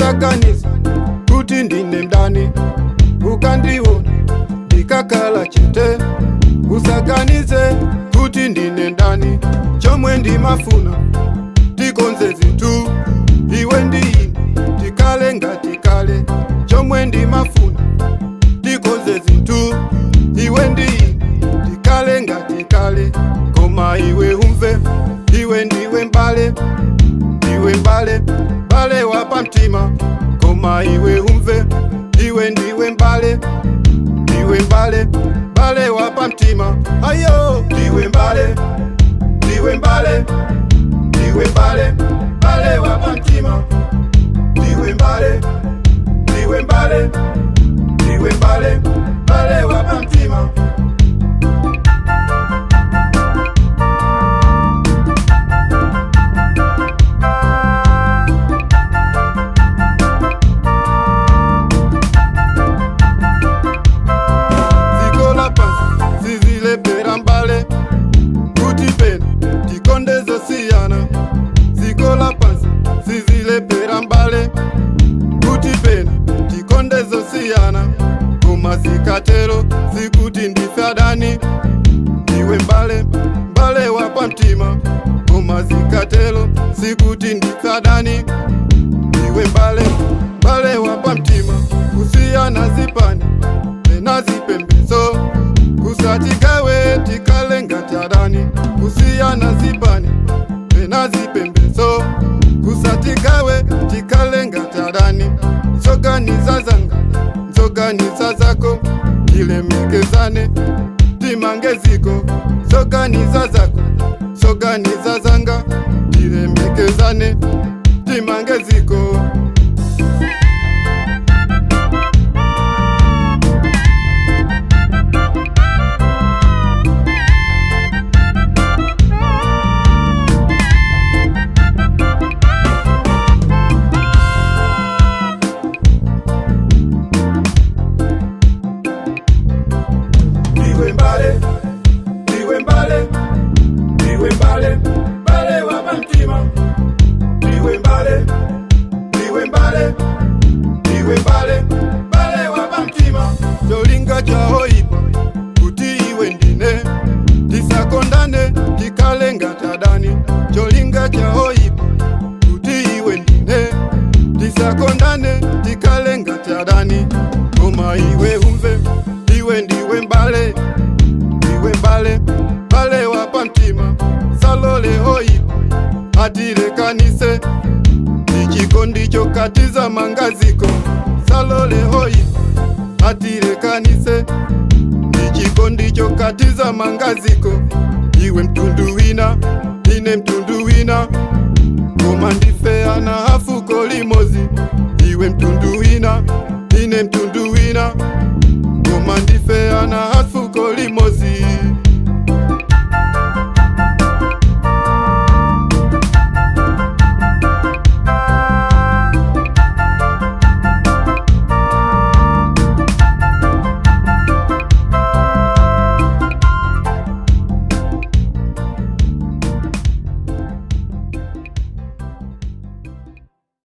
Usaganize kuti ndine mdani, ukandiona ndikakhala chete. Usaganize kuti ndine ndani, chomwe ndimafuna tikonze zinthu, iwe ndi ine tikhale ngati kale. Chomwe ndimafuna tikonze zinthu, iwe ndi ine tikhale ngati kale. Koma iwe umve, iwe ndiwe mbale, ndiwe mbale, mbale wa pamtima. Koma iwe umve, iwe ndiwe mbale, ndiwe mbale, mbale wa pamtima. Ayo, ndiwe mbale, ndiwe mbale, ndiwe mbale, mbale wa pamtima. Ndiwe mbale, ndiwe mbale, ndiwe mbale, mbale wa pamtima. Dziko lapansi sizilephera mbale kuti pena tikonde zosiyana. Dziko lapansi sizilephera mbale kuti pena tikonde zosiyana. Koma zikatero sikuti ndife adani. Ndiwe mbale, mbale wa pamtima. Koma zikatero sikuti ndife adani. Ndiwe mbale, mbale wa pamtima. Kusiyana zipani pena zipembezo kusatigawe tikhale ngati adani. Kusiyana zipani pena zipembezo kusatigawe tikhale ngati adani. Zoganiza zanga, zoganiza zako, tilemekezane timange dziko. Zoganiza zako, zoganiza zanga, tilemekezane timange dziko. Ndiwe mbale, ndiwe mbale, ndiwe mbale, mbale wa pamtima. Ndiwe mbale, ndiwe mbale, ndiwe mbale, mbale wa pamtima. Cholinga cha oipa kuti iwe ndine tisakondane tikhale ngati adani. Cholinga cha oipa kuti iwe ndine tisakondane tikhale ngati adani. Koma iwe umve, iwe ndiwe mbale, ndiwe mbale, mbale wa pamtima. Salole oipa atilekanise, ndichikondi chokatiza mangaziko. Salole oipa atilekanise, ndichikondi chokatiza mangaziko. Iwe mtundu wina, ine mtundu wina, koma ndife ana afuko limodzi. Iwe mtundu wina, ine mtundu wina, koma ndife ana afuko limodzi.